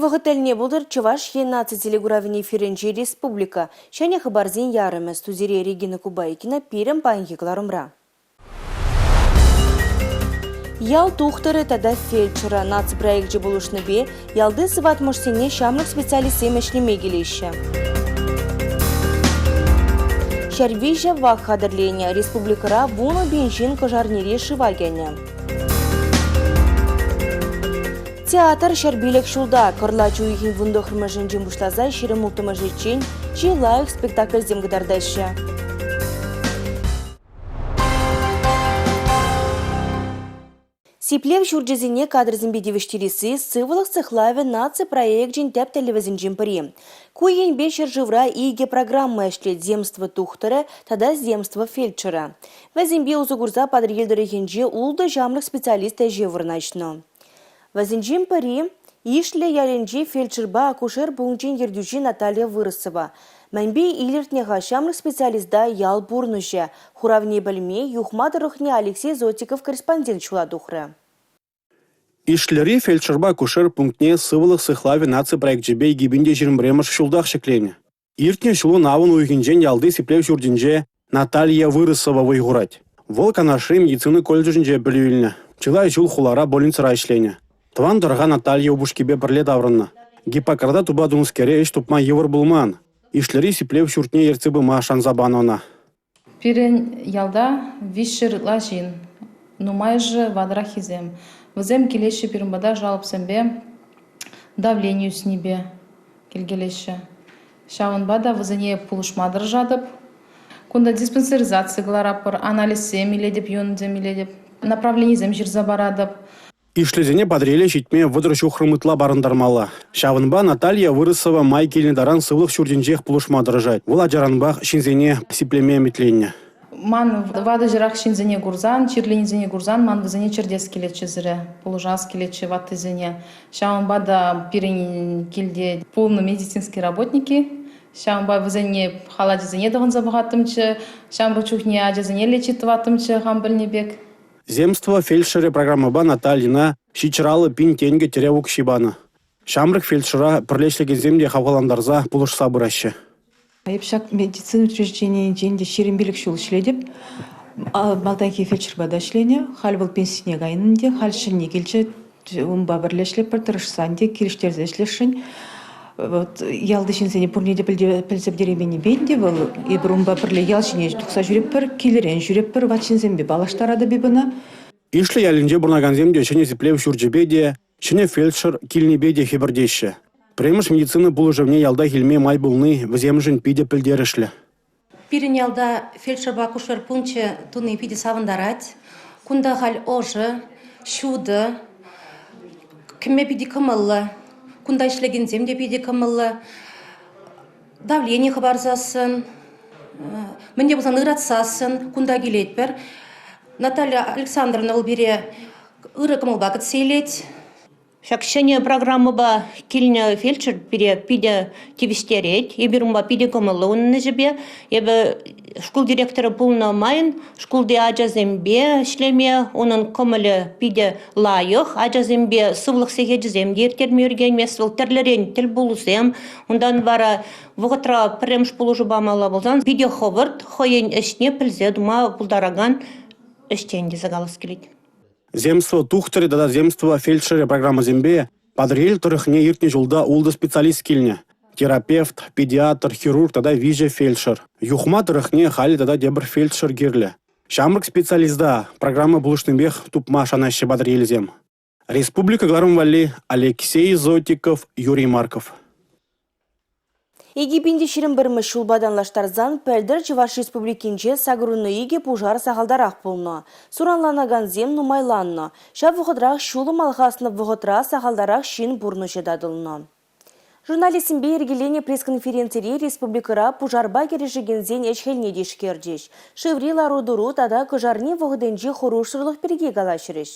Вӑхӑт тӗлне пултӑр Чӑваш Ен наци телекуравӗн эфирӗнчи республика ҫӗнӗ хыпарсен ярӑмӗ студире Регина Кубайкина пирӗн паянхи кӑларӑмра. Ял тухтӑрӗ тата фельдшерӗ наци проекчӗ пулӑшнипе ялти сыватмӑшсене ҫамрӑк специалистсем ӗҫлеме килеҫҫӗ. 103 вак хатӗрленӗ. Республикӑра 10 000 ҫын кӑшарнире шыва кӗнӗ. Театр 105 ҫулта кӑрлач уйӑхӗн 19-мӗшӗнчен пуҫласа 26-мӗшӗччен чи лайӑх спектакльсем кӑтартаҫҫӗ. Сиплев ҫурчӗсене кадрсемпе тивӗҫтересси сывлӑх сыхлавӗ наци проекчӗн тӗп тӗллевӗсенчен пӗри. Ку енпе ҫӗршывра икӗ программа ӗҫлет «Земство тухтӑрӗ» тата «Земство фельдшерӗ». Вӗсемпе усӑ курса Патӑрьел тӑрӑхӗнче ултӑ ҫамрӑк специалист ӗҫе вырнаҫнӑ. Вӗсенчен пӗри, Ишлӗ ялӗнчи фельдшерпа акушер пункчӗн ертӳҫи Наталья Выросова. Мӗнпе илӗртнӗ-ха ҫамрӑк специалиста ял пурнӑҫӗ? Хуравне пӗлме Юхма тӑрӑхне Алексей Зотиков корреспондент ҫула тухрӗ. Ишлӗри фельдшерпа акушер пунктне «Сывлӑх сыхлавӗ» наци проекчӗпе 2021 ҫултах ҫӗкленӗ. Иртнӗ ҫулӑн авӑн уйӑхӗнчен ялти сиплев ҫуртӗнче Наталья Выросова вӑй хурать. Вӑл Канашри медицина колледжӗнче пӗлӳ илнӗ. Чылай ҫул хулара больницӑра ӗҫленӗ. Тӑван тӑрӑха Наталья упӑшкипе пӗрле таврӑннӑ. Гиппократа тупа тунӑскере ӗҫ тупма йывӑр пулман. Ишлӗри сиплев ҫуртне ертсе пыма шанса панӑ ӑна. Пирӗн ялта 300 ытла ҫын, нумайӑшӗ ватӑраххисем. Вӗсем килеҫҫӗ пирӗн пата жалобсемпе, давлени ӳснипе килкелеҫҫӗ. Ҫавӑнпа та вӗсене пулӑшма тӑрӑшатӑп. Кунта диспансеризаци кӑларатпӑр, анализсем илетӗп, юнсем илетӗп, направленисем ҫырса паратӑп. Ишлӗсене Патӑрьеле ҫитме 30 ҫухрӑм ытла парӑнтармалла. Ҫавӑнпа Наталья Выросова май килнӗ таран сывлӑх ҫуртӗнчех пулӑшма тӑрӑшать. Вӑл ачаранпах ҫынсене сиплеме ӗмӗтленнӗ. Ман ватӑ-ҫӑрах ҫынсене курсан, чирленисене курсан ман вӗсене чӗртес килетчӗ сире, пулӑшас килетчӗ ваттисене. Ҫавӑнпа та пирӗн килте пулнӑ медицинский работники, ҫавӑнпа вӗсене халачӗсене тӑхӑнса пӑхаттӑмччӗ, ҫамрӑк чухне ачасене лечить тӑваттӑмччӗ хам пӗлнӗ пек. «Земство фельдшерӗ» программӑпа Натальйӑна 750 пин тенкӗ тӗрев укҫи панӑ. Ҫамрӑк фельдшера пӗрле ӗҫлекенсем те хавхалантарса, пулӑшса пыраҫҫӗ. Эп ҫак медицина учрежденийӗнчен те 25 ҫул ӗҫлетӗп. Малтанхи фельдшерпа та ӗҫленӗ. Халь вӑл пенсине кайнӑ ӗнтӗ. Халь ҫӗнни килчӗ. Унпа пӗрле ӗҫлетпӗр, тӑрӑшса ӗнтӗ, килӗштерсе ӗҫлесшӗн. Вот ялти ҫынсене пурне те пӗлсе пӗтерейменнипе ӗнтӗ вӑл эпир унпа пӗрле ял ҫине тухса ҫӳретпӗр, килӗрен ҫӳретпӗр, ват ҫынсемпе паллаштаратӑп эп ӑна. Ишлӗ ялӗнче пурӑнакансем те ҫӗнӗ сиплев ҫурчӗпе те, ҫӗнӗ фельдшер килнипе те хӗпӗртеҫҫӗ. Пӗрремӗш медицина пулӑшӑвне ялтах илме май пулни вӗсемшӗн питӗ пӗлтерӗшлӗ. Пирӗн ялта фельдшерпа акушер пункчӗ туни питӗ савӑнтарать. Кунта халь ӑшӑ, ҫутӑ, кӗме питӗ кӑмӑллӑ. Кунта ӗҫлекенсем те питӗ кӑмӑллӑ. Давлени хӑпарсассӑн, мӗн те пулсан ыратсассӑн кунта килетпӗр. Наталья Александровна вӑл пире ырӑ кӑмӑлпа кӗтсе илет. Ҫак ҫӗнӗ программӑпа килнӗ фельдшер пире питӗ тивӗҫтерет. Эпир унпа питӗ кӑмӑллӑ унӑн ӗҫӗпе. Эпӗ шкул директорӗ пулнӑ майӑн шкулти ачасемпе ӗҫлеме унӑн кӑмӑлӗ питӗ лайӑх. Ачасемпе сывлӑх сехечӗсем те ирттерме ӳркенмест вӑл. Тӗрлӗрен тӗлпулусем. Унтан вара вӑхӑтра пӗрремӗш пулӑшу памалла пулсан питӗ хӑвӑрт хӑйӗн ӗҫне пӗлсе тума пултаракан ӗҫчен тесе калас килет. «Земство тухтӑрӗ» тата «Земство фельдшерӗ» программӑсемпе Патӑрьел тӑрӑхне иртнӗ ҫулта ултӑ специалист килнӗ: терапевт, педиатр, хирург тата виҫӗ фельдшер. Юхма тӑрӑхне халӗ тата тепӗр фельдшер кирлӗ. Ҫамрӑк специалиста программа пулӑшнипех тупма шанаҫҫӗ патӑрьелсем. Республика кӑларӑм валли Алексей Зотиков, Юрий Марков. 2021 ҫулпа танлаштарсан пӗлтӗр Чӑваш Республикинче 82 пушар сахалтарах пулнӑ. Суранланакансем нумайланнӑ. Ҫав вӑхӑтрах ҫулӑм алхаснӑ вӑхӑтра сахалтарах ҫын пурнӑҫӗ татӑлнӑ. Журналистсемпе йӗркеленӗ пресс-конференцире республикӑра пушарпа кӗрешекенсен ӗҫ-хӗлне тишкерчӗҫ, шыври лару-тӑру тата кӑшарни вӑхӑтӗнчи хӑрушсӑрлӑх пирки калаҫрӗҫ.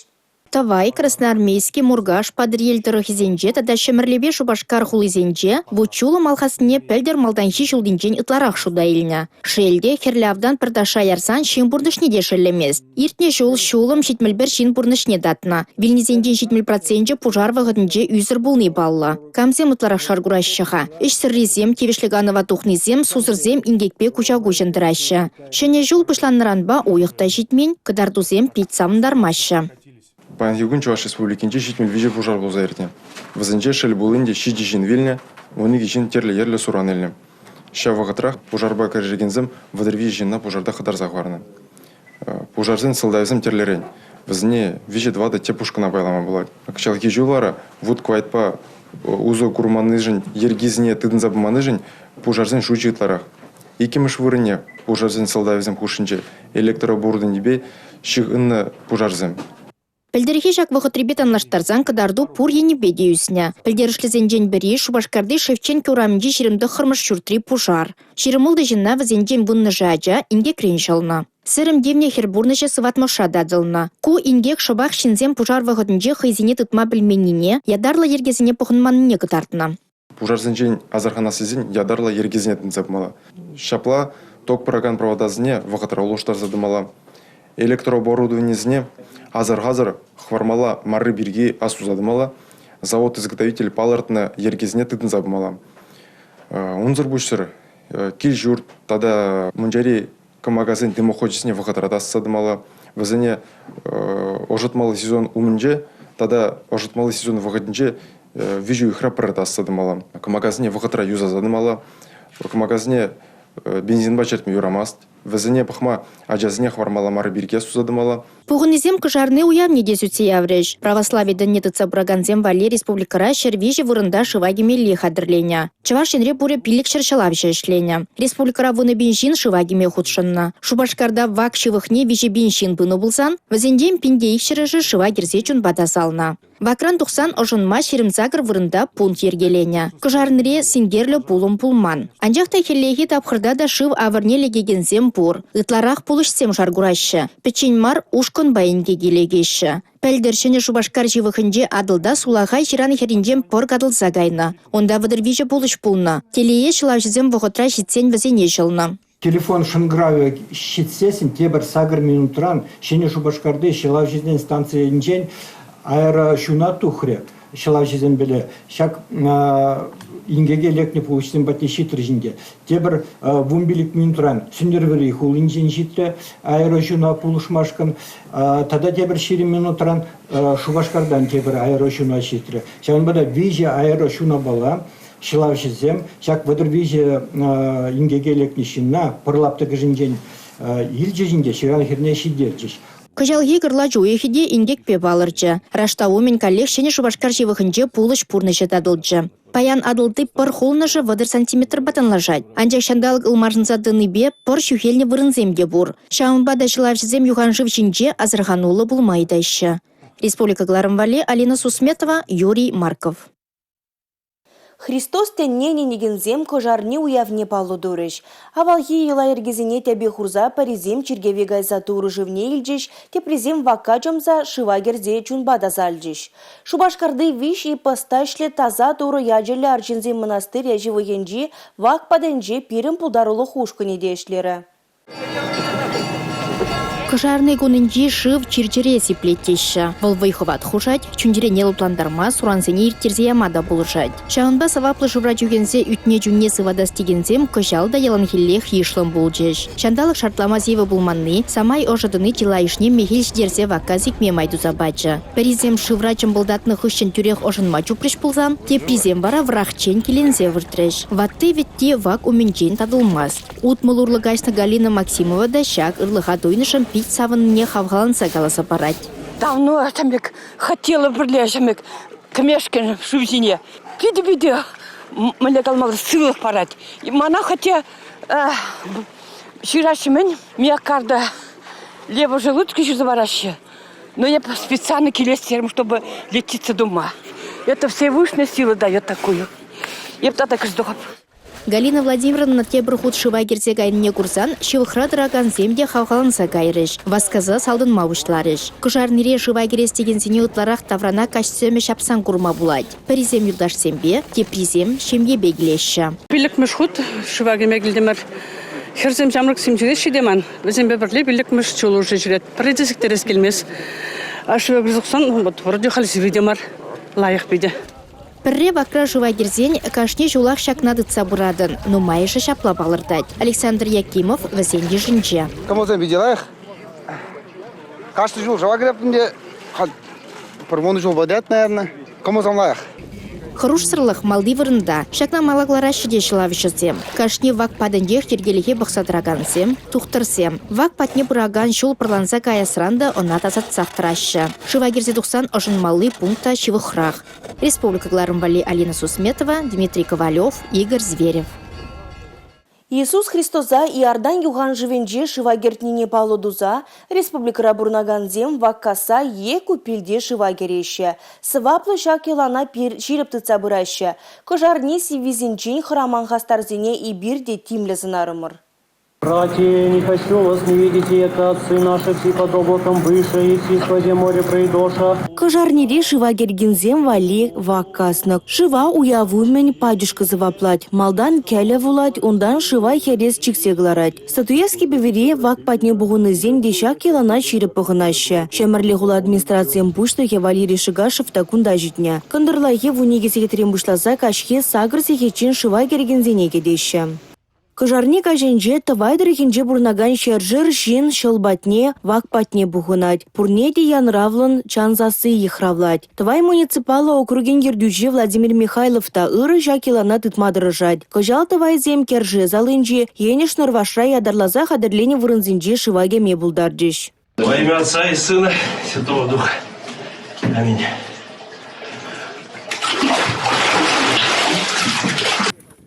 Тӑвай, Красноармейски, Муркаш, Патӑрьел тӑрӑхӗсенче тата Ҫӗмӗрлепе Шупашкар хулисенче вут-ҫулӑм алхаснине пӗлтӗр малтанхи ҫултинчен ытларах шута илнӗ. Шел те, хӗрлӗ автан пӗр ташша ярсан ҫын пурнӑҫне те шеллемест. Иртнӗ ҫул ҫулӑм 71 ҫын пурнӑҫне татнӑ. Вилнисенчен 70 проценчӗ пушар вӑхӑтӗнче ӳсӗр пулни паллӑ. Камсем ытларах шар кураҫҫӗ-ха? Ӗҫсӗррисем, тивӗҫлӗ канӑва тухнисем, сусӑрсем инкекпе куҫа-куҫӑн тӑраҫҫӗ. Ҫӗнӗ ҫул пуҫланнӑранпа уйӑх та ҫитмен, кӑтартусем пит савӑнтармаҫҫӗ. Паянхи кун Чӑваш Республикинче 73 пушар пулса иртнӗ. Вӗсенче шел пулин те 7 ҫын вилнӗ, 12 ҫын тӗрлӗ йӗрлӗ суран илнӗ. Ҫав вӑхӑтрах пушарпа кӗрешекенсем 33 ҫынна пушарта хӑтарса хӑварнӑ. Пушарсен сӑлтавӗсем тӗрлӗрен. Вӗсене виҫӗ-тӑватӑ тӗп ушкӑна пайлама пулать. Кӑҫалхи ҫул вара вут-кӑвайтпа усӑ курманнишӗн, йӗркисене тытӑнса пыманнишӗн пушарсен шучӗ ытларах. Иккӗмӗш вырӑнне пушарсен сӑлтавӗсем хушшинче электрооборудованипе ҫыхӑннӑ пушарсем. Пӗлтӗрхи ҫак вӑхӑтрипе танлаштарсан кӑтарту пур енӗпе те ӳснӗ. Пӗлтерӗшлисенчен пӗри – Шупашкарти Шевченко урамӗнчи 29-мӗш ҫуртри пушар. 26 ҫынна вӗсенчен вуннӑшӗ ача инкекрен ҫӑлнӑ. Сӗрӗм тивнӗ хӗр пурнӑҫӗ сыватмӑшра татӑлнӑ. Ку инкек шӑпах ҫынсем пушар вӑхӑтӗнче хӑйсене тытма пӗлменнине, ятарлӑ йӗркесене пӑхӑнманнине кӑтартнӑ. Пушарсенчен асӑрханас тесен ятарлӑ йӗркесене тытса пымалла. Ҫапла ток пыракан проводасене вӑхӑтра улӑштарса тӑмалла. Электрооборудованисене асӑрхасӑр хӑвармалла марри пирки астуса тӑмалла. Завод-изготовитель палӑртнӑ йӗркесене тытӑнса пымалла. Унсӑр пуҫсӑр кил-ҫурт тата мунчари кӑмакасен дымохочӗсене вӑхӑтра тасатса тӑмалла. Вӗсене ӑшӑтмалли сезон умӗнче тата ӑшӑтмалли сезон вӑхӑтӗнче виҫӗ уйӑхра пӗрре тасатса тӑмалла. Кӑмакасене вӑхӑтра юсаса тӑмалла. Кӑмакасене бензинпа чӗртме юрамасть. Вӗсене пӑхма ачасене хӑвармалла мар пирки туса тӑмалла. Пухӑннисем Кӑшарни уявне те сӳтсе яврӗҫ. Православи тӗнне тытса пыракансем валли республикӑра 103 вырӑнта шыва кӗмелли хатӗрленӗ. Чӑваш Енре пурӗ 500 ҫӑлавҫӑ ӗҫленӗ. Республикӑра 10 пин ҫын шыва кӗме хутшӑннӑ. Шупашкарта вак ҫывӑхне 3 пин ҫын пынӑ пулсан, вӗсенчен 1200-шӗ шыва кӗрсе чунпа тасалнӑ. Вакран тухсан ӑшӑнма 28 вырӑнта пункт йӗркеленӗ. Кӑшарнире синкерлӗ пулӑм пулман. Анчах та хӗллехи тапхӑрта та шыв авӑрне лекекенсем пур. Ытларах пулӑҫсем шар кураҫҫӗ. Пӗччен мар, ушкӑнпа инкеке лекеҫҫӗ. Пӗлтӗр Ҫӗнӗ Шупашкар ҫывӑхӗнче Атӑлта сулахай ҫыран хӗрринчен пӑр катӑлса кайнӑ. Унта 33 пулӑҫ пулнӑ. Телее, ҫӑлавҫӑсем вӑхӑтра ҫитсен вӗсене ҫӑлнӑ. Телефон шӑнкӑравӗ ҫитсессӗн тепӗр сакӑр минутран Ҫӗнӗ Шупашкарти ҫӑлавҫӑсен станцийӗнчен аэроҫуна тухрӗ ҫӑлавҫӑсемпеле. Ҫак инкеке лекнӗ пулӑҫсем патне ҫитрӗҫ ӗнтӗ. Тепӗр вунпилӗк минутран Сӗнтӗрвӑрри хулинчен ҫитрӗ аэроҫуна пулӑшмашкӑн. Тата тепӗр 20 минутран Шупашкартан тепӗр аэроҫуна ҫитрӗ. Ҫавӑнпа та виҫӗ аэроҫунапала ҫӑлавҫӑсем ҫак 33 инкеке лекнӗ ҫынна пӑр лаптӑкӗшӗнчен илчӗҫ ӗнтӗ, ҫыран хӗрне ҫитерчӗҫ. Кӑҫалхи кӑрлач уйӑхӗ те инкекпе палӑрчӗ. Раштав умӗн каллех Ҫӗнӗ Шупашкар ҫывӑхӗнче пулӑҫ пурнӑҫӗ татӑлчӗ. Паян Атӑлти пӑр хулӑнӑшӗ 30 сантиметрпа танлашать. Анчах ҫанталӑк ылмашӑнса тӑнипе пӑр ҫӳхелнӗ вырӑнсем те пур. Ҫавӑнпа та ҫӑлавҫӑсем юхан шыв ҫинче асӑрхануллӑ пулма ыйтаҫҫӗ. Республика кӑларӑм валли Алина Сусметова, Юрий Марков. Христос тӗнне ӗненекенсем Кӑшарни уявне паллӑ турӗҫ. Авалхи йӑла-йӗркесене тӗпе хурса пӗрисем чиркӗве кайса Турӑ шывне илчӗҫ, теприсем вакка чӑмса шыва кӗрсе чунпа тасалчӗҫ. Шупашкарти виҫ ипостаҫлӗ Таса Турӑ ячӗллӗ арҫынсен мӑнастирӗ ҫывӑхӗнчи вак патӗнче пирӗн пултарулӑх ушкӑнӗ те ӗҫлерӗ. Кӑшарни кунӗнчи шыв чир-чӗре сиплет теҫҫӗ. Вӑл вӑй-хӑват хушать, чун-чӗрене лӑплантарма, сурансене ирттерсе яма та пулӑшать. Ҫавӑнпа сӑваплӑ шывра чӳхенсе ӳтне-чунне сыватас текенсем кӑҫал та яланхиллех йышлӑн пулчӗҫ. Ҫанталӑк шартлама сивӗ пулманни, самай ӑшӑ тӑни чылайӑшне мехел ҫитерсе вакка сикме май туса пачӗ. Пӗрисем шывра чӑмпӑлтатнӑ хыҫҫӑн тӳрех ӑшӑнма чупрӗҫ пулсан, теприсем вара вӑрахчен киленсе выртрӗҫ. Ватти-вӗтти вак умӗнчен татӑлмасть. 60 урлӑ каҫнӑ Галина Максимова та ҫак ырлӑха туйнӑшӑн пит савӑннине хавхаланса каласа парать. Давно ҫам пек хотела пӗрле ҫам пек кӗмешкӗн шыв ҫине. Питӗ-питӗ мӗнле каламалла сывлӑх парать. Мана хотя ҫыраҫҫӗ-мӗн, миокарда левожелудка ҫырса параҫҫӗ. Но я специально килес терӗм, чтобы лечиться дома. Это Всевышняя сила дает такую. Эп тата кӗрсе тухап. Галина Владимировна тепӗр хут шыва кӗрсе кайнине курсан ҫывӑхра тӑракансем те хавхаланса кайрӗҫ, васкаса салтӑнма пуҫларӗҫ. Кӑшарнире шыва кӗрес текенсене ытларах таврана каҫ сӗмӗ ҫапсан курма пулать. Пӗрисем юлташсемпе, теприсем ҫемьепе килеҫҫӗ. Пиллӗкмӗш хут шыва кӗме килтӗмӗр. Хӗрсем ҫамрӑксем ҫӳреҫҫӗ те ман. Вӗсемпе пӗрле пиллӗкмӗш ҫул уже ҫӳрет. Пӗрре те сиктерес килмест. А шыва кӗрсе тухсан вот вроде халь сивӗ те мар. Лайӑх питӗ. Пӗрре вакра шыва кӗрсен кашни ҫулах ҫакна тытса пыратӑн. Нумайӑшӗ ҫапла палӑртать. Александр Якимов вӗсен йышӗнче. Кӑмӑлсем питӗ лайӑх. Кашни ҫул шыва кӗреп ӗнтӗ. Пӗр вунӑ ҫул пытать, наверное. Кӑмӑлсем лайӑх. Хӑрушсӑрлӑх малти вырӑнта. Ҫакна мала кӑлараҫҫӗ те ҫӑлавҫӑсем. Кашни вак патӗнчех йӗркелӗхе пӑхса тӑракансем, тухтӑрсем. Вак патне пыракан ҫул пӑрланса каясран та ӑна тасатсах тӑраҫҫӗ. Шыва кӗрсе тухсан ӑшӑнмалли пункт та ҫывӑхрах. Республика кӑларӑм валли Алина Сусметова, Дмитрий Ковалев, Игорь Зверев. Иисус Христоса Иордан юхан шывӗнче шыва кӗртнине паллӑ туса республикӑра пурӑнакансем ваккаса е купельте шыва кӗреҫҫӗ. Сӑваплӑ ҫак йӑлана ҫирӗп тытса пыраҫҫӗ. Кӑшарни сиввисенчен хӑраман хастарсене эпир те тимлӗ сӑнарӑмӑр. «Братья, не хочу вас не видеть, яко отцы наши все под облаком выше, и сквозь море пройдоша». Кӑшарнире шыва кӗрекенсем валли вак каснӑ. Шыва уяв умӗн пачӑшкӑ сӑваплать. Малтан кӗлӗ вулать, унтан шыва хӗрес чиксе кӑларать. Статуэски пӗвере вак патне пухӑннисем те ҫак йӑлана ҫирӗп пӑхӑнаҫҫӗ. Ҫӗмӗрле хула администрацийӗн пуҫлӑхӗ Валерий Шигашев та кунта ҫитнӗ. Кӑнтӑрлахи 12 сехетрен пуҫласа каҫхи сакӑр сехетчен шыва кӗрекенсене кӗтеҫҫӗ. Кӑшарни каҫӗнче Тӑвай тӑрӑхӗнче пурӑнакан ҫӗршер ҫын ҫӑл патне, вак патне пухӑнать. Пурне те янравлӑн чан сасси йыхравлать. Тӑвай муниципаллӑ округӗн ертӳҫи Владимир Михайлов та ырӑ ҫак йӑлана тытма тӑрӑшать. Кӑҫал тӑвайсем Кӗрше салинчи, Енӗш Нӑрвашра ятарласа хатӗрленӗ вырӑнсенче шыва кӗме пултарчӗҫ. Во имя Отца и Сына, Святого Духа. Аминь.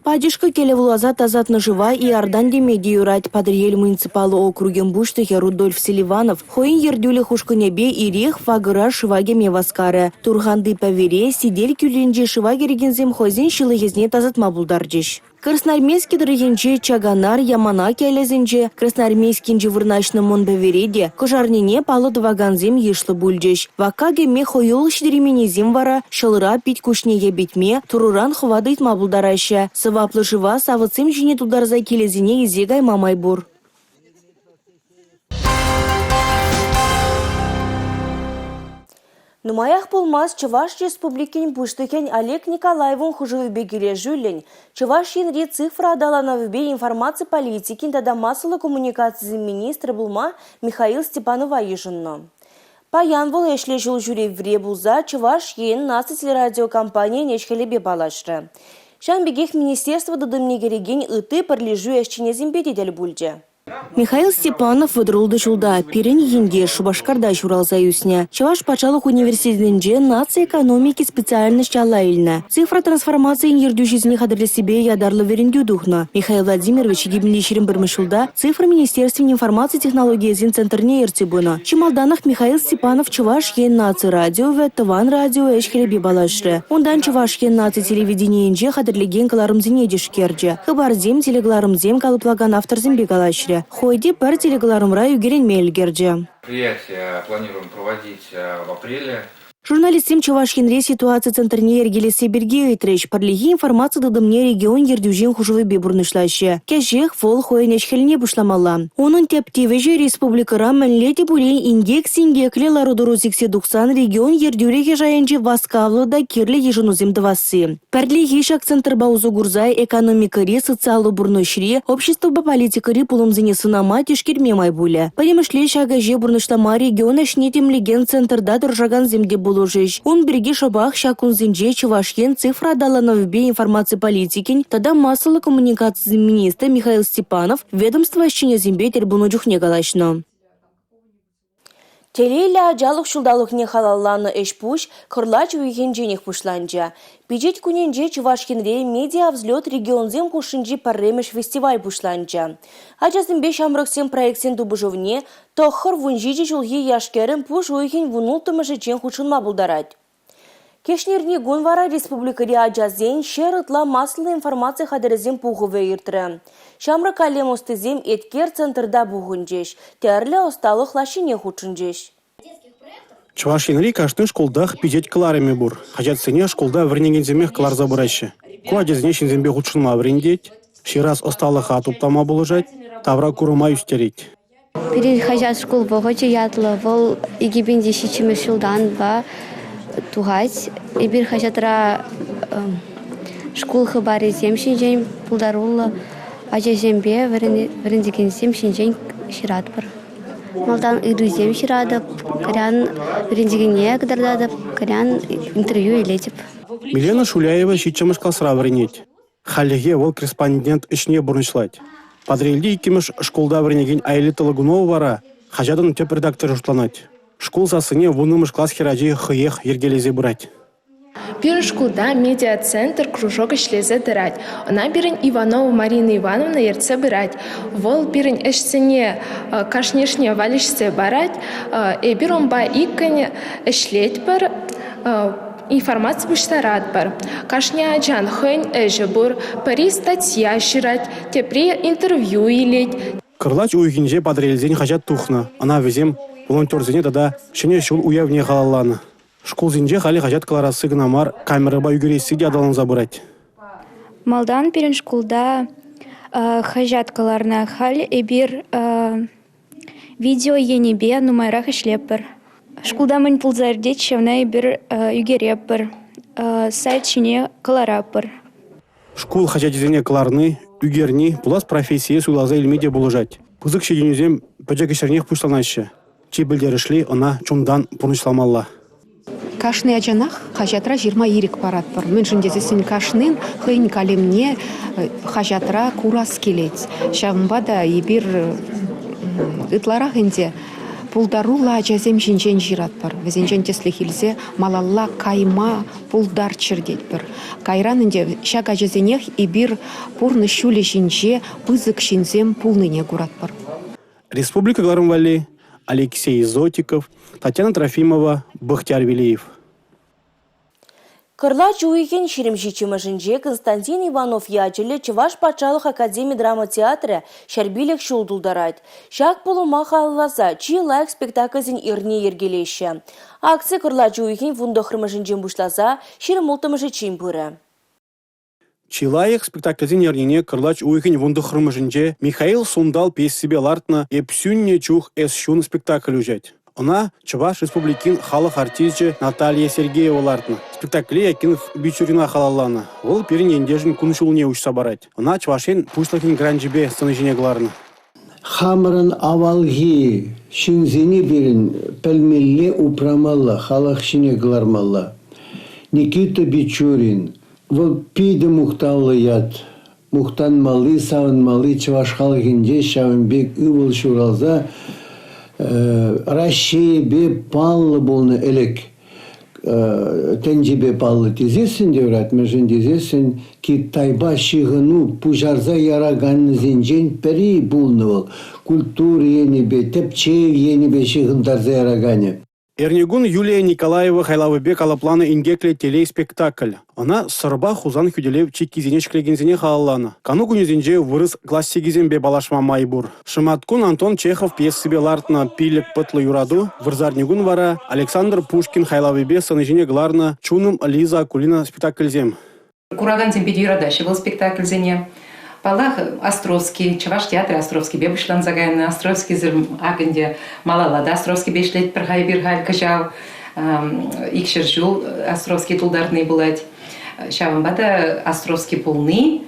Пачӑшкӑ кӗлӗ вуласа тасатнӑ шыва Иордан теме те юрать. Патӑрьел муниципаллӑ округӗн пуҫлӑхӗ Рудольф Селиванов хӑйӗн ертӳлӗх ушкӑнӗпе ирех вакӑра шыва кӗме васкарӗ. Турханти пӗвере Сител кӳллинчи шыва кӗрекенсем хӑйсен ҫылӑхӗсене тасатма пултарчӗҫ. Красноармейски тӑрӑхӗнчи Чаканар, Яманак ялӗсенче, Красноармейскинче вырнаҫнӑ Мӑн Пӗвере те Кӑшарнине паллӑ тӑвакансем йышлӑ пулчӗҫ. Вакка кӗме хӑюлӑх ҫитерейменнисем вара ҫӑлра пит-куҫне йӗпетме, Турӑран хӑват ыйтма пултараҫҫӗ. Сӑваплӑ шыва савӑтсем ҫине тултарса килӗсене илсе кайма май пур. Нумаях пулмасть Чӑваш Республикин Пуҫлӑхӗн Олег Николаевӑн хушӑвӗпе килӗшӳллӗн Чӑваш Енри цифра аталанӑвӗпе информаци политикин тата массӑллӑ коммуникацисен министрӗ пулма Михаил Степанова йышӑннӑ. Паян вӑл ӗҫлӗ ҫул ҫӳревре пулса Чӑваш Ен наци телерадиокомпанийӗн ӗҫ-хӗлӗпе паллашрӗ. Ҫавӑн пекех министерство тытӑмне кӗрекен ытти пӗрлешӳ ӗҫченӗсемпе те тӗл пулчӗ. Михаил Степанов 36 ҫулта, пирӗн ентеш, Шупашкарта ҫуралса ӳснӗ. Чӑваш патшалӑх университетӗнче наци экономики специальноҫ алла илнӗ. Цифра трансформацийӗн ертӳҫисене хатӗрлессипе ятарлӑ вӗрентӳ тухнӑ. Михаил Владимирович 2021 ҫулта Цифра министерствин информаци технологийӗсен центрне ертсе пынӑ. Чи малтанах Михаил Степанов Чӑваш Ен наци радиовӗ, Тӑван радио ӗҫ-хӗлӗпе паллашрӗ. Унтан Чӑваш Ен наци телевиденийӗнче хатӗрлекен кӑларӑмсене тишкерчӗ. Хыпарсем, телекӑларӑмсем калӑплакан авторсемпе калаҫрӗ. Хӑй те пӗр телекӑларӑмра ӳкерӗнме ӗлкӗрчӗ. Мероприятие планируем проводить в апреле. Журналистсем Чӑваш Енре ситуаци центрне йӗркелесси пирки ыйтрӗҫ. Пӗрлехи информаци тытӑмне регион ертӳҫин хушӑвӗпе пурнӑҫлаҫҫӗ. Кӗҫех вӑл хӑйӗн ӗҫ-хӗлне пуҫламалла. Унӑн тӗп тивӗҫӗ республикӑра мӗнле те пулин инкек-синкеклӗ лару-тӑру сиксе тухсан регион ертӳлӗхӗ шайӗнче васкавлӑ та кирлӗ йышӑнусем тӑвасси. Пӗрлехи ҫак центрпа усӑ курса экономикӑри, социаллӑ пурнӑҫри, обществӑпа политикӑри пулӑмсене сӑнама, тишкерме май пулӗ. Пӗтӗмӗшле ҫак ӗҫе пурнӑҫлама регион ӗҫне тимлекен центрта тӑрӑшакансем те пулӑшӗҫ. Ун пирки шӑпах ҫак кунсенче Чӑваш Ен цифра аталанӑвӗпе информаци политикин тата массӑллӑ коммуникацисен министрӗ Михаил Степанов ведомство ӗҫченӗсемпе тӗл пулнӑ чухне калаҫнӑ. Телейлӗ ачалӑх ҫулталӑкне халалланӑ ӗҫ-пуҫ кӑрлач уйӑхӗнченех пуҫланчӗ. Пичет кунӗнче Чӑваш Енре «Медиавзлет» регионсем хушшинчи пӗрремӗш фестиваль пуҫланчӗ. Ачасемпе ҫамрӑксем проектсен тупӑшӑвне 9-17 ҫулхи яш-кӗрӗм пуш уйӑхӗн 16-мӗшӗччен хутшӑнма пултарать. Кӗҫнерни кун вара республикӑри ачасен 100 ытла массӑллӑ информаци хатӗрӗсен пухӑвӗ иртрӗ. Ҫамрӑк калем ӑстисем Эткер центрта пухӑнчӗҫ, тӗрлӗ ӑсталӑх лаҫҫине хутшӑнчӗҫ. Чӑваш Енри кашни шкултах пичет кӑларӑмӗ пур. Хаҫатсене шкулта вӗренекенсемех кӑларса пыраҫҫӗ. Ку ачасене ҫынсемпе хутшӑнма вӗрентет, ҫырас ӑсталӑха туптама пулӑшать, тавра курӑма ӳстерет. Пирӗн хаҫат «Шкул вӑхӑчӗ» ятлӑ. Вӑл 2007 ҫултанпа тухать. Эпир хаҫатра шкул хыпарӗсем ҫинчен, пултаруллӑ ачасемпе вӗрентекенсем ҫинчен ҫыратпӑр. Малтан ыйтусем ҫыратӑп, кайран вӗрентекене кӑтартатӑп, кайран интервью илетӗп. Милена Шуляева 7-мӗш класра вӗренет. Хальлӗхе вӑл корреспондент ӗҫне пурнӑҫлать. Патӑрьелти иккӗмӗш шкулта вӗренекен Аэлита Лагунова вара хаҫатӑн тӗп редакторӗ шутланать. Шкул сассине 10-мӗш класс хӗрачи хӑех йӗркелесе пырать. Пирӗн шкулта «Медиацентр» кружок ӗҫлесе тӑрать. Ӑна пирӗн Иванова Марина Ивановна ертсе пырать. Вӑл пирӗн ӗҫсене кашнийӗшне валеҫсе парать. Эпир унпа иккӗн ӗҫлетпӗр, информаци пуҫтаратпӑр. Кашни ачан хӑйӗн ӗҫӗ пур. Пӗри статья ҫырать, тепри интервью илет. Кӑрлач уйӑхӗнче Патӑрьелсен хаҫат тухнӑ. Ӑна вӗсем волонтерсене тата Ҫӗнӗ ҫул уявне халалланӑ. Шкулсенче халӗ хаҫат кӑларасси кӑна мар, камерӑпа ӳкересси те аталанса пырать. Малтан пирӗн шкулта хаҫат кӑларнӑ. Халь эпир видео енӗпе нумайрах ӗҫлетпӗр. Шкулта мӗн пулса иртет, ҫавна эпир ӳкеретпӗр, сайт ҫине кӑларатпӑр. Шкул хаҫачӗсене кӑларни, ӳкерни пулас профессие суйласа илме те пулӑшать. Пысӑк ҫитӗнӳсем пӗчӗк ӗҫренех пуҫланаҫҫӗ. Чи пӗлтерӗшли – ӑна чунтан пурнӑҫламалла. Кашни ачанах хаҫатра ҫырма ирӗк паратпӑр. Мӗншӗн тесессӗн кашнин хӑйӗн калемне хаҫатра курас килет. Ҫавӑнпа та эпир ытларах ӗнтӗ пултаруллӑ ачасем ҫинчен ҫыратпӑр. Вӗсенчен тӗслӗх илсе малалла кайма пултарччӑр тетпӗр. Кайран ӗнтӗ ҫак ачасенех эпир пурнӑҫ ҫулӗ ҫинче пысӑк ҫынсем пулнине куратпӑр. Республика кӑларӑм валли Алексей Зотиков, Татьяна Трофимова, Бахтияр Велиев. Кӑрлач уйӑхӗн 27-мӗшӗнче Константин Иванов ячӗллӗ Чӑваш патшалӑх академи драма театрӗ 105 ҫул тултарать. Ҫак пулӑма халалласа чи лайӑх спектакльсен эрни йӗркелеҫҫӗ. Акци кӑрлач уйӑхӗн 19-мӗшӗнчен пуҫласа 26-мӗшӗччен пырӗ. Чи лайӑх спектакльсен эрнине кӑрлач уйӑхӗн 19-мӗшӗнче Михаил Сунтал пьесипе лартнӑ «Эп сӳннӗ чух эс ҫун» спектакль уҫать. Ӑна Чӑваш Республикин халӑх артисчӗ Наталья Сергеева лартнӑ. Спектакле Якинф Бичурина халалланӑ. Вӑл пирӗн ентешӗн кун-ҫулне уҫса парать. Ӑна Чӑваш Ен Пуҫлӑхӗн гранчӗпе сцена ҫине кӑларнӑ. Хамӑрӑн авалхи ҫынсене пирӗн пӗлмелле упрамалла, халӑх ҫине кӑлармалла. Никита Бичурин вӑл питӗ мухтавлӑ ят. Мухтанмалли, савӑнмалли чӑваш халӑхӗнче ҫавӑн пек ывӑл ҫуралса Раҫҫейӗпе паллӑ пулнӑ ӗлӗк. Тӗнчипе паллӑ тесессӗн те юрать, мӗншӗн тесессӗн Китайпа ҫыхӑну пуҫарса яраканнисенчен пӗри пулнӑ вӑл. Культура енӗпе, тӗпчев енӗпе ҫыхӑнтарса яраканӗ. Эрнекун Юлия Николаева хайлавӗпе калӑпланӑ «Инкеклӗ телей» спектакль. Ӑна Сӑрпа Хусан хӳтӗлев чиккисене ҫӗклекенсене халалланӑ. Кану кунӗсенче вырӑс классикӗсемпе паллашма май пур. Шӑматкун Антон Чехов пьесипе лартнӑ «Пилӗк пӑтлӑ юрату», вырсарникун вара Александр Пушкин хайлавӗпе сцена ҫине кӑларнӑ «Чунӑм Лиза Акулина» спектакльсем. Куракансем питӗ юратаҫҫӗ вӑл спектакльсене. Паллах, Островский, Чӑваш театрӗ Островскипе пуҫланса кайнӑ. Островскисӗр ак ӗнтӗ малалла та Островскипе ӗҫлетпӗр-ха эпир халь кӑҫал. 200 ҫул Островский тултарни пулать. Ҫавӑнпа та Островский пулни,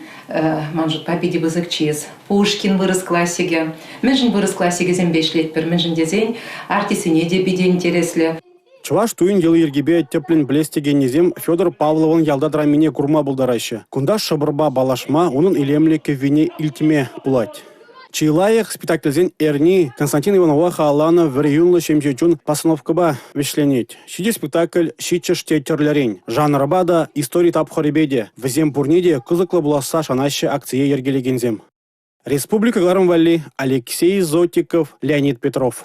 ман шутпа, питӗ пысӑк чыс. Пушкин вырӑс классикӗ. Мӗншӗн вырӑс классикӗсемпе ӗҫлетпӗр? Мӗншӗн тесен артистсене те питӗ интереслӗ. Чӑваш туйӗн йӑли-йӗркипе тӗплӗн пӗлес текеннисем Федор Павловӑн «Ялта» драмине курма пултараҫҫӗ. Кунта шӑпӑрпа паллашма, унӑн илемлӗ кӗввине илтме пулать. Чи лайӑх спектакльсен эрни Константин Иванова халалланӑ «Вӗри юнлӑ ҫемҫе чун» постановкӑпа вӗҫленет. Ҫичӗ спектакль ҫиччӗш те тӗрлӗрен. Жанрпа та, истори тапхӑрӗпе те. Вӗсем пурне те кӑсӑклӑ пуласса шанаҫҫӗ акцие йӗркелекенсем. Республика кӑларӑм валли Алексей Зотиков, Леонид Петров.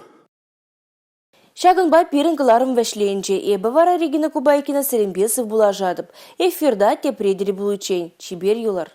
Ҫакӑнпа пирӗн кӑларӑм вӗҫленчӗ. Эпӗ вара Регина Кубайкина сирӗнпе сывпуллашатӑп. Эфирта тепре тӗл пуличчен. Чипер юлӑр.